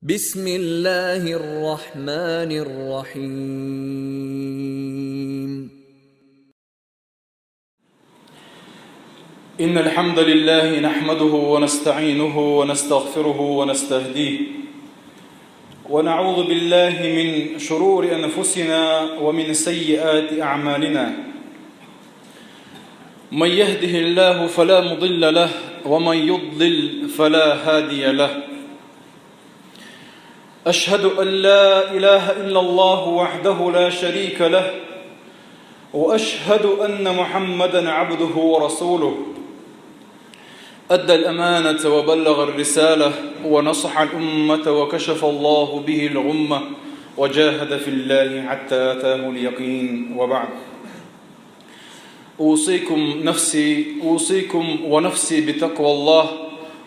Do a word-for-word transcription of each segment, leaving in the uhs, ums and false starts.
بسم الله الرحمن الرحيم. إن الحمد لله نحمده ونستعينه ونستغفره ونستهديه، ونعوذ بالله من شرور أنفسنا ومن سيئات أعمالنا. من يهده الله فلا مضل له، ومن يضلل فلا هادي له. أشهد أن لا إله إلا الله وحده لا شريك له، وأشهد أن محمدا عبده ورسوله. أدى الأمانة وبلغ الرسالة ونصح الأمة وكشف الله به الغمة وجاهد في الله حتى أتاه اليقين، وبعد. أوصيكم نفسي، أوصيكم ونفسي بتقوى الله،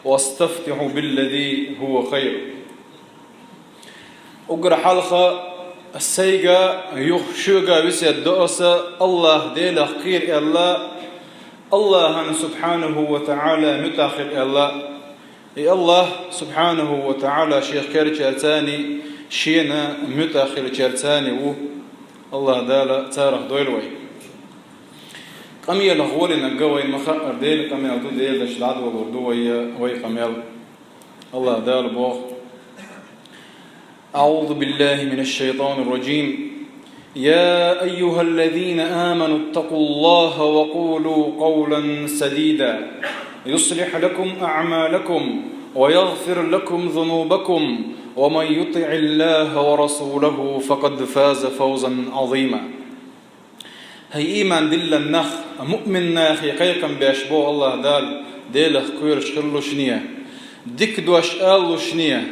وأستفتح بالذي هو خير. Уггар хьалха сайга, юха шуга весет до аса, АллахӀ Делах кхера аьлла, АллахӀан субхьанаху ва таӀала муьтӀахь хила аьлла. И АллахӀ субхьанаху ва таӀала шех кхерчарца а, шена муьтӀахь хиларца а ву. АллахӀ Дала царах дойла вай. Къамелах гӀоле нагга вай ма хаъара, Делан къамел ду, Делан даш дӀадолор ду вай, вай къамел. АллахӀ Дала боху: أعوذ بالله من الشيطان الرجيم. يا أيها الذين آمنوا اتقوا الله وقولوا قولا سديدا يصلح لكم أعمالكم ويغفر لكم ذنوبكم ومن يطع الله ورسوله فقد فاز فوزا عظيما. ХӀай ийман диллина нах, муъмин нахе кхайкхам беш боху АллахӀ Дала, Делах кхоьруш хилалушне, дика дош алалушне,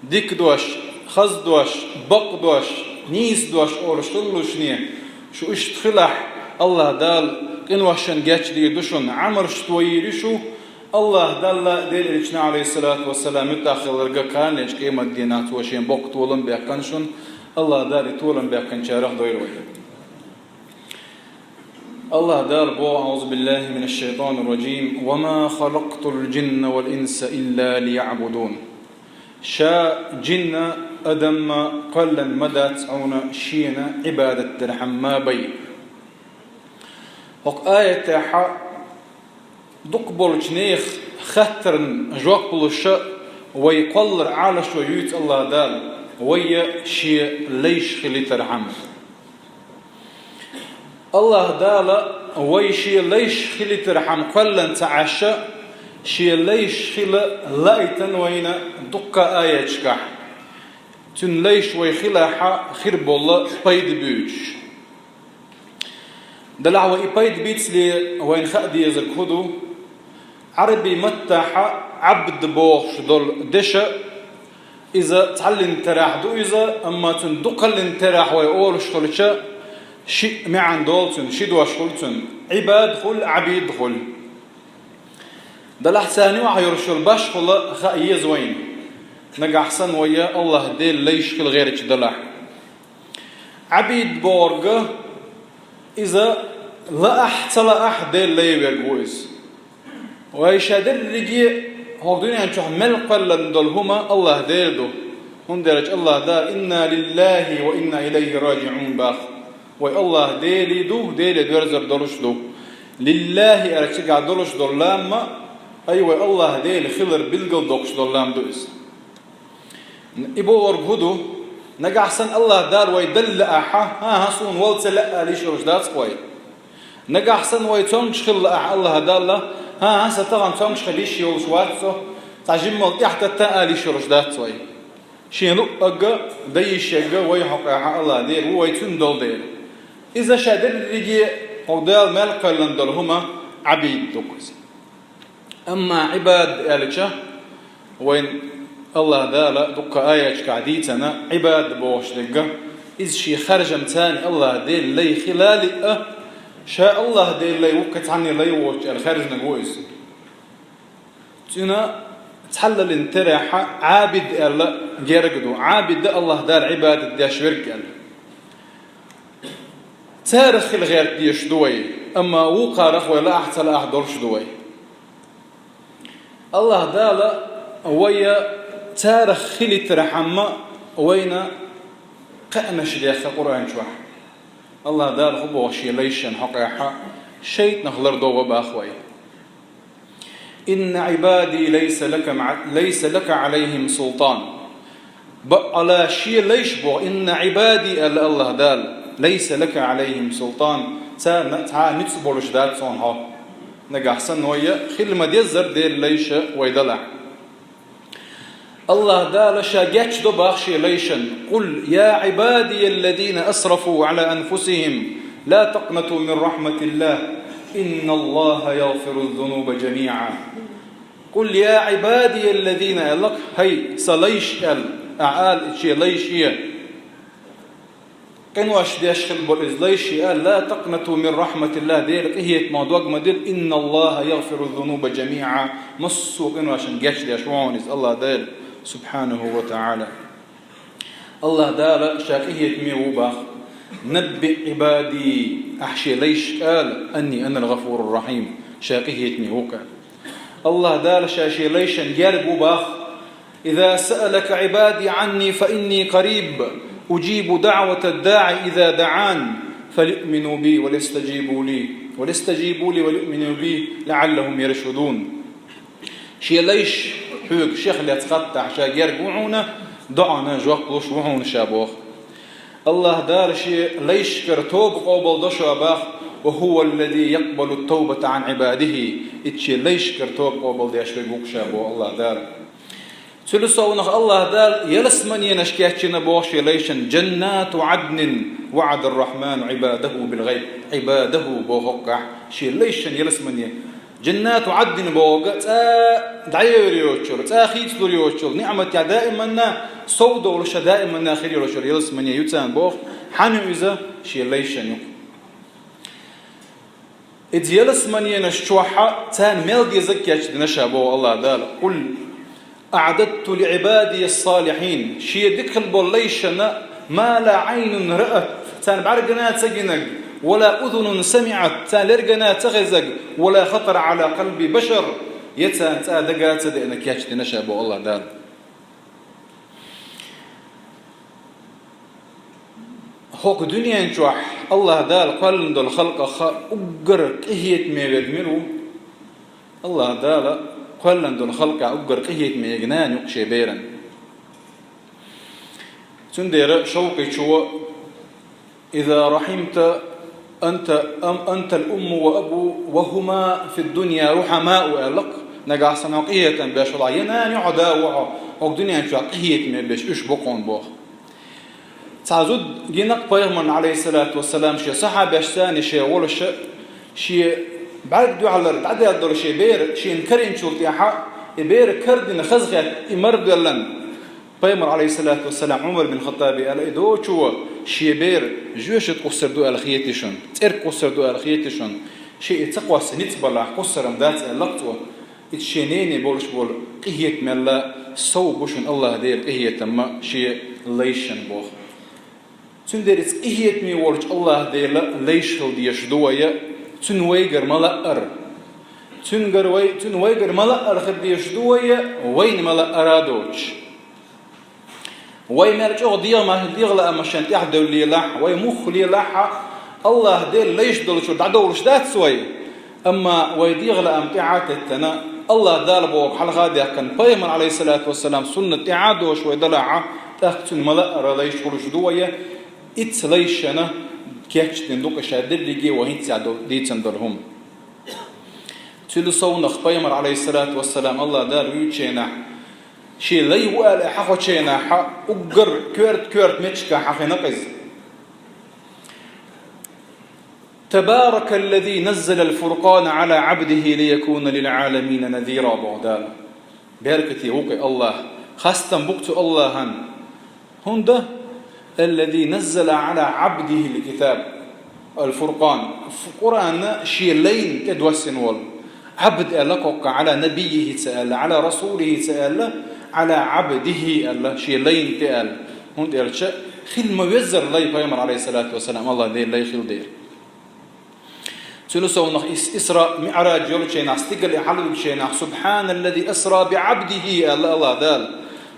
дика дош, хаза дош, бакъ дош, нийса дош олуш хилалушне, шу иштта хилахь, АллахӀ Дала къиношна гечдийр ду шуна, Ӏамалш тойийр ю шу, АллахӀ Далла, Делан Элчанна, Ӏалайхиссалату вассалам, муьтӀахь хиларга, кхана лечу къематдийнахь Цо шен боккха толам баьккхина шуна, АллахӀ Дала и толам баьккхинчарах дойла вай. АллахӀ Дала боху: أعوذ بالله من الشيطان الرجيم. وما خلقت الجن والإنس إلا ليعبدون. Ша жинна, адамма кхоьллина ма дац Хьуна Шена Ӏибадат дархьама бен. ХӀокху аятехь дукха болчу нехан хаттарна жоп луш вай кхоллар Ӏалашо юьйцу АллахӀ Дала, вай Шен лайш хилийтархьама. АллахӀ Дала вай Шен лайш хилийтархьама кхоьллина ца Ӏаш, Шен лайш хила лаийтина вайна дуккха а аяташкахь. Цуьнан лайш вай хилахь хир болу пайда буьйцуш. Делахь вай и пайда бицле, вайна хаа дезарг хӀун ду? Ӏаьрби маттахь Ӏабд бохуш долу дешан, иза цхьаллин терахь ду иза, амма цуьнан дукхаллин терахь вай олуш хилча, шиъ маьӀна долу цуьнан, ши дош хуьлу цуьнан: Ӏибад хуьлу, Ӏабид хуьлу. Делахь царна юкъахь йолуш йолу башхалла хаа еза вайна, нагахь санна вай АллахӀ Делан лайш хила гӀерташ далахь. Ӏабид бохург, иза лаахь а, ца лаахь а Делан лай верг ву иза. Вай ша дерриге а хӀокху дуьнен чохь мел кхоьллина долу хӀума АллахӀ Дела ду. ХӀунда аьлча АллахӀ Дала: «Инна лиллахӀи ва инна илайхӀи раджиӀун», – боху. Вай АллахӀ Делан ду, Деле доьрзур долуш ду. ЛиллахӀи аьлча цигахь долуш долу лам а, ай, вай АллахӀ Дела хилар билгал доккхуш долу лам ду иза. И бохург хӀун ду? Нагахь санна АллахӀ Дала вай далла лаахь, хӀан-хӀа, суна вала ца лаьа ала йиш йолуш дац-кх вай. Нагахь санна вай цомгуш хила лаахь АллахӀ Далла, хӀан-хӀа, сан тахана цомгуш хила йиш йолуш вац со, цхьа жиммал тӀаьхьататта ала йиш йолуш дац вай. Шен луъург а, дан йиш ерг а вай хьокъехь АллахӀ Дела ву, вай Цуьнан долу дела. Иза ша дерриге а хӀокху Дала мел кхоьллина долу хӀума Ӏабид ду-кх иза. Амма Ӏибад аьлча, вайн АллахӀ Дала дуккха аяташкахь дийцина, Ӏибад бохуш дерг а, иза шен харжамца а АллахӀ Делан лай хила а лиъна, ша АллахӀ Делан лай ву, кхин цхьанне лай воцуш аьлла хаьржинарг ву иза. Цуьнан цхьаллаллин терахь Ӏабид аьлла герга ду. Ӏабид а АллахӀ Далла Ӏибадат деш верг аьлла. Царах хила гӀерта дезаш ду вай, амма вукхарах вай лаахь а, ца лаахь а долуш ду вай. АллахӀ Дала вай Царах хилийтархьама вайна кхаънаш деха Къуръан чохь. АллахӀ Дала хӀун боху шен лайшан хьокъехьа, шайтӀанах лардо баха вай. «Инна Ӏибади лайса лака ма-, лайса лака Ӏалайхим султан». Бакъала шен лайш боху, «Инна Ӏибади», аьлла АллахӀ Дала, «лайса лака Ӏалайхим султан», царна цхьа а ницкъ болуш дац суна хьо. Нагахь санна вай хила ма-деззара Делан лайша вай далахь. АллахӀ Дала ша гечдо баха шен лайшан: «Къул я Ӏибадияллазина асрафу Ӏала анфусихим, ла такънату мин рахматиллах, инналлаха ягъфиру зунуба жамиӀа». «Къул я Ӏибадияллазина», аьлла, хӀай, сан лайш, аьлла, ахьа ала шен лайше. Къинош деш хила болу иза лайше, ла такънату мин рахматиллах, Делан къинхетамах дог ма дилла, инналлаха ягъфиру зунуба жамиӀа, массо а къиношна гечдеш ву хьуна иза АллахӀ Дала, субхьанаху ва таӀала. АллахӀ Дала ша къинхетаме ву баха. «Набби Ӏибади», ахьа шен лайшка ала, «анни анал гъафуру рахьим», ша къинхетаме ву ала. АллахӀ Дала ша шен лайшан герга ву баха: «Иза саалака Ӏибади Ӏанни фа инни къариб, уджибу даӀватад даӀи иза даӀан, фалюъмину би валистаджибу ли, валистаджибу ли валюъмину би, лаӀаллахум яршудун». Шен лайш хьоьга шех лаьцна хаттахь, ша герга ву хьуна, доӀана жоп луш ву хьуна ша боху. АллахӀ Дала шен лайшкара тоба къобалдо шун баха: «Ва хӀуваллази якъбалу ттавбата Ӏан Ӏибадихи». Иза шен лайшкара тоба къобалдеш верг ву ша боху АллахӀ Дала. Цуьнан совнах АллахӀ Дала ялсаманенаш кечйина боху шен лайшан: «Жаннату Ӏаднин ваӀада р-Рахьману Ӏибадаху бил гӀайб». «Ӏибадаху» боху хӀокхахь, шен лайшан ялсамане. Жаннату Ӏаднин бохург цкъа дӀаевр йоцучуьра, цкъа хийцалур йоцучуьра, ниӀматехь даиманна сов долуш, даиманна хир йолуш йолу ялсамане ю царна боху, хьан ю иза, шен лайшан ю. Иза ялсаманенаш чохь царна мел дезарг кечдина ша боху АллахӀ Дала. «Къул аӀдадту ли Ӏибади ссалихьин». Шен дика хила болу лайшана: «Ма ла Ӏайнун раат», царна бӀаьргана ца гинарг, «ва ла узунун самиӀат», царна лергана ца хезарг, «ва ла хатара Ӏала къалби башар», я царна цкъа дага ца деана кечдина ша боху АллахӀ Дала. ХӀокху дуьнен чохь АллахӀ Дала кхоьллина долу халкъах уггар къинхетаме верг мила ву? АллахӀ Дала кхоьллина долу халкъехь уггар къинхетаме верг нана ю-кх шен беран. Цундела Шовкъичо: «Иза рахьимта анта, ам, антал умму ва абу, ва хӀума фид дунья рухьамау», аьлла-кх. Нагахь санна хьо къинхетам беш хилахь, я нана ю хьо, да ву хьо, хӀокху дуьнен чохь къинхетаме берш уьш бу-кх хьуна боху. Цхьа зуда гина-кх пайхамарна, Ӏалайхиссалату вассалам, шен сахьабашца цхьаьна шен волуш, шен бӀаьрг дуьхьалара дӀадаьлла долу шен бер шена карийначул тӀаьхьа, и бер кара дина хазахетта, и мара доьллина. Пайхамар, Ӏалайхиссалату вассалам, Ӏумар бин Хаттабе аьлла, и доцучо шен бер жоьжахати кхуссур ду аьлла хетий шуна, цӀерга кхуссур ду аьлла хетий шуна, шен и ца кхосса ницкъ балахь кхуссур-м дац аьлла-кх цо. Иза шен нене болуш болу къинхетамелла сов бу шуна АллахӀ Делан къинхетам шен лайшна боху. Цундела иза къинхетаме волчу АллахӀ Делан лайш хила дезаш ду вай, цуьнан вайгара ма-лаъара. Цуьнгара вай, цуьнан вайгара ма-лаъара хила дезаш ду вай, вайна ма-лаъара а доцуш. Вай мел чӀогӀа дегӀан-, дегӀан лаамашна тӀаьхьа девллийлахь, вай мухха лелахь а, АллахӀ Делан лайш долчуьра дӀадовлуш дац вай. Амма вай дегӀан лаам тӀаьхьа а теттина, АллахӀ Дала бохург хьалха а даьккхина, пайхамар, Ӏалайхиссалату вассалам, суннат тӀаьхьа а доцуш вай далахь а, тӀаккха цуьнан ма-лаъара лайш хуьлуш ду вай, иза лайшна кечдина ду-кх ша дерриге а вай хӀинца а до-, дийцина долу хӀума. Цуьнан совнах пайхамар, Ӏалайхиссалату вассалам, АллахӀ Дала вуьйцучу хенахь, шен лай ву аьлла хьахочу хенахь, уггар коьрта-коьрта меттигашкахь хьахийна-кх иза. «Табаракаллази наззалал фуркъана Ӏала Ӏабдихи лиякуна лил Ӏаламина назира», боху Дала. Беркате ву-кх и АллахӀ, хастам бу-кх цу АллахӀан. ХӀунда? «Аллази наззала Ӏала Ӏабдихил китаб», ал-Фуркъан, Къуръан шен лайна тӀе доссина волу. Ӏабд аьлла кхоккха, Ӏала набиййихи ца аьлла, Ӏала расулихи ца аьлла, Ӏала Ӏабдихи аьлла, шен лайна тӀе аьлла. ХӀунда аьлча хила ма-веззара лай пайхамар, Ӏалайхиссалату вассалам, АллахӀ Делан лай хила дера. Цуьнан совнах ис-, Исра, МиӀраж йолчу хенахь, стигала и хьалавигчу хенахь, «Субханаллази асра би Ӏабдихи», аьлла АллахӀ Дала.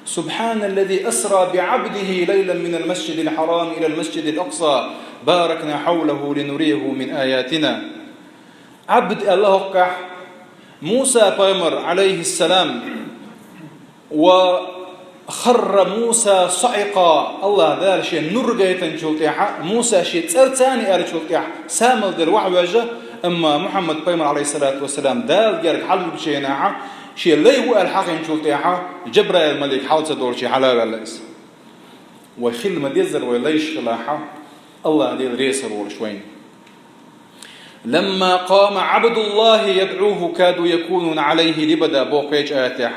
سبحان الذي أسرى بعبده ليلا من المسجد الحرام إلى المسجد الأقصى باركنا حوله لنريه من آياتنا. Абд аьлла хӀокхахь Муса пайхамар, алейхиссалам, وخر موسى صعقا, Аллаха Дала шен нур гайтанчул тӀаьхьа, Муса шен цӀарца аьллачул тӀаьхьа самал дер вахьвежа, амма Мухьаммад пайхамар, алейхиссалату вассалам, Дала герга хьалбича хенахьа, шен лай ву аьлла хьахинчул тӀаьхьа, Жабраил малик хьал ца долчий хьалаваьлла иза. Вай хила ма дезара вай лайш хилахьа, Аллаха Дела реза хир волуш вайна. لما قام عبد الله يدعوه كادوا يكونون عليه لبدا боху кхечу аятехь.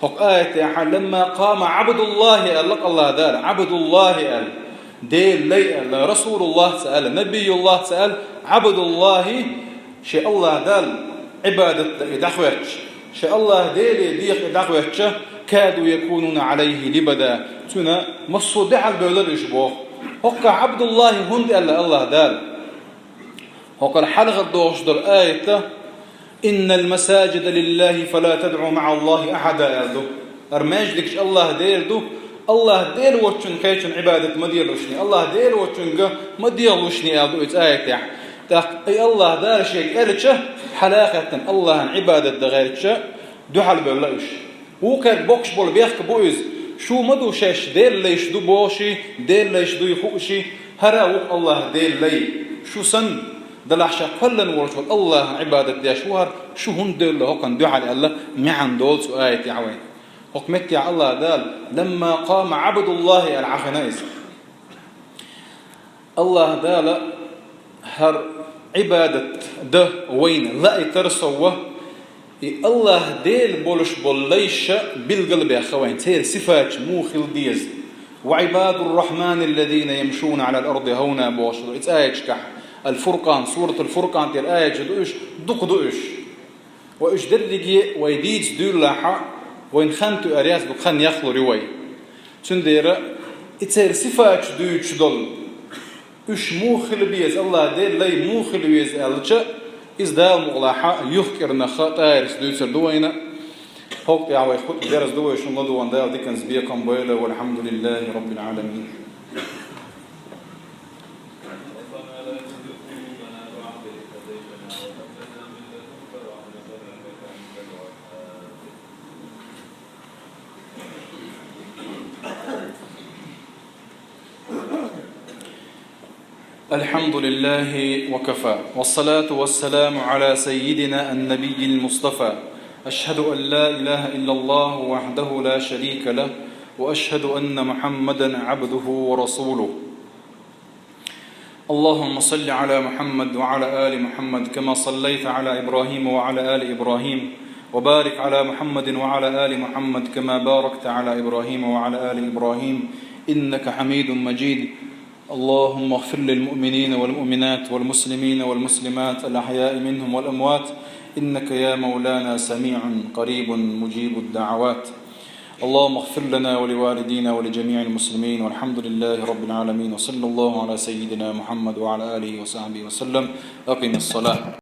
ХӀокху аятехь لما قام عبد الله аьлла Аллаха Дала, Абдуллахи аьлла, Делан лай аьлла, Расулуллах ца аьлла, Набиюллах ца аьлла, Абдуллахи, шен Аллаха Дала Ӏибадат дан и дӀахӀоьттича, шен Аллаха Деле деха и дӀахӀоьттича, كادوا يكونون عليه لبدا, цуьнан массо а дуьхьал бевлира уьш боху. ХӀокхахь Абдуллахи хӀунда аьлла Аллаха Дала? ХӀокхара хьалхара дохуш долу аят: إن المساجد لله فلا تدعوا مع الله أحدا аьлла ду. ХӀара маьждигаш Аллаха Делан ду, Аллаха Дела воцчунна кхечунна Ӏибадат ма делушний, Аллаха Дела воцчуьнга ма дехалушний аьлла ду иза аятехь. ТӀаккха и Аллаха Дала шега аьлча, хьала а хаьттина, Аллахана Ӏибадат дан гӀертача, дуьхьал бевлла уьш. Вукхерг боккхуш болу бехк бу иза. Шу ма ду шаьш Делан лайш ду бохуший, Делан лайш дуй хууший, хӀара а ву Аллаха Делан лай. Шу санна, делахь ша кхоьллина волчу Аллахана Ӏибадат деш ву хӀара, шу хӀунда девлла хӀокхунна дуьхьал аьлла, маьӀна долу цу аятехь вайна. ХӀокху меттехь Аллаха Дала: لما قام عبد الله аьлла Ӏахина иза. Аллаха Дала хӀара Ӏибадат дан вайна лаийтар сов, и Аллаха Дела болуш болу лайша билгал а баьхна вайна, церан сифаташ муха хила деза. وعباد الرحمن الذين يمشون على الأرض هونا бохуш ду иза аяташкахь. Ал-Фуркъан, Суратул-Фуркъан тӀера аяташ ду уьш, дукха ду уьш. Вай уьш дерриге вай дийца дуьйлалахьа, вайна хан туьар яц, дукха хан яхлур ю вай. Цундела и церан сифаташ дуьйцуш долу, уьш муха хила беза, Аллаха Делан лай муха хила веза аьллача, иза Дала мукъалахьа юхкӀернах тӀаьрца дуьйцур ду вайна. ХӀокху тӀехь вай хутба дерза ду вай шуна ладогӀан Дала диканца бекхам бойла, والحمد لله رب العالمين. الحمد لله وكفى، والصلاة والسلام على سيدنا النبي المصطفى. أشهد أن لا إله إلا الله وحده لا شريك له، وأشهد أن محمدا عبده ورسوله. اللهم صل على محمد وعلى آل محمد كما صليت على إبراهيم وعلى آل إبراهيم، وبارك على محمد وعلى آل محمد كما باركت على إبراهيم وعلى آل إبراهيم إنك حميد مجيد. اللهم اغفر للمؤمنين والمؤمنات والمسلمين والمسلمات الأحياء منهم والأموات إنك يا مولانا سميع قريب مجيب الدعوات. اللهم اغفر لنا ولوالدينا ولجميع المسلمين والحمد لله رب العالمين وصلى الله على سيدنا محمد وعلى آله وصحبه وسلم. أقم الصلاة.